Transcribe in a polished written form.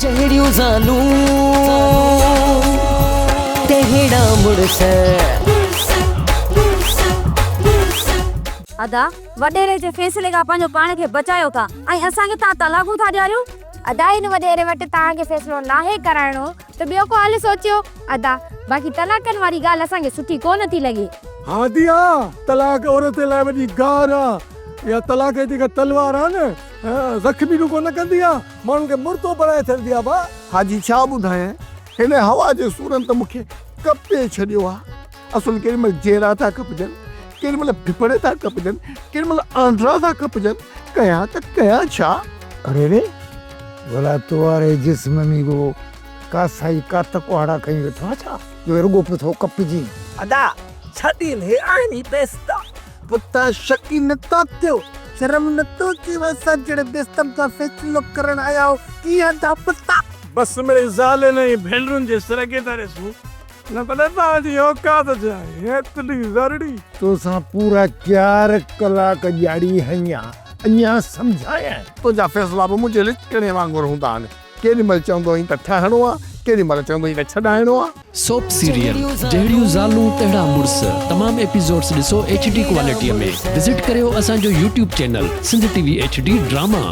جهڙيون زالون تهڙا مڙس. ادا وڏيري جي فيصلي کان پنهنجو پاڻ کي بچايو ٿا ۽ اسان کي توهان طلاقون ٿا ڏياريو. ادا هن وڏيري وٽ توهان کي فيصلو ناهي ڪرائڻو ته ٻيو ڪو حل سوچيو ادا باقي طلاقن واري ڳالهه اسان کي سٺي ڪونه ٿي لڳي. ها ادي ها طلاق عورت لاء وڏي گار آ اها طلاق جي جيڪا تلوار آ نه زخمي رڳو نه ڪندي آ ماڻهن کي مردو بڻائي ڇڏندي آ ڀاء. حاجي ڇا ٻڌايان هن هوا جي سورن ته مون کي ڪپي ڇڏيو آ. اصل ڪيڏي مهل جيرا ٿا ڪپجن، ڪيڏي مهل ڦڦڙ ٿا ڪپجن، ڪيڏي مهل آنڊرا ٿا ڪپجن، ڪيان ته ڪيان ڇا؟ اڙي ري، ڀلا تو واري جسم ۾ رڳو ڪاسائي ڪات ڪهاڙا کنئي ويٺو آهين ڇا، جو رڳو پيو ٿو ڪپجين؟ ادا، ڇڏين هي آهن ئي بيستا. پوء توهان شڪي نه ٿا ٿيو؟ شرم نه ٿو اچيو اسان جهڙي بيستن سان فيصلو ڪرڻ آيا آهيو؟ ڪيئن ادا پتا؟ بس مڙئي زالن ۽ ڀينرن جي سر کي ٿا ڏسون. نه ته توهان جي اوقات ڇا آهي هيتري ذرڙي. توسان پورا چار ڪلاڪ ڄاڙي هنيا اڃا سمجهايان. تنهنجا فيصلا به منهنجي لچڪڻي وانگر هوندا آهن. ڪيڏي مهل چوندو آهين ته ٺهڻو آ، ڪيڏي مهل چوندو آهين ته ڇڏائڻو آ. سوپ سيريل جهڙيون زالون تهڙا مڙس تمام ايپيسوڊس ڏسو ايڇ ڊي ڪوالٽي ۾ وزٽ ڪريو اسان جو YouTube channel Sindh T V H D drama.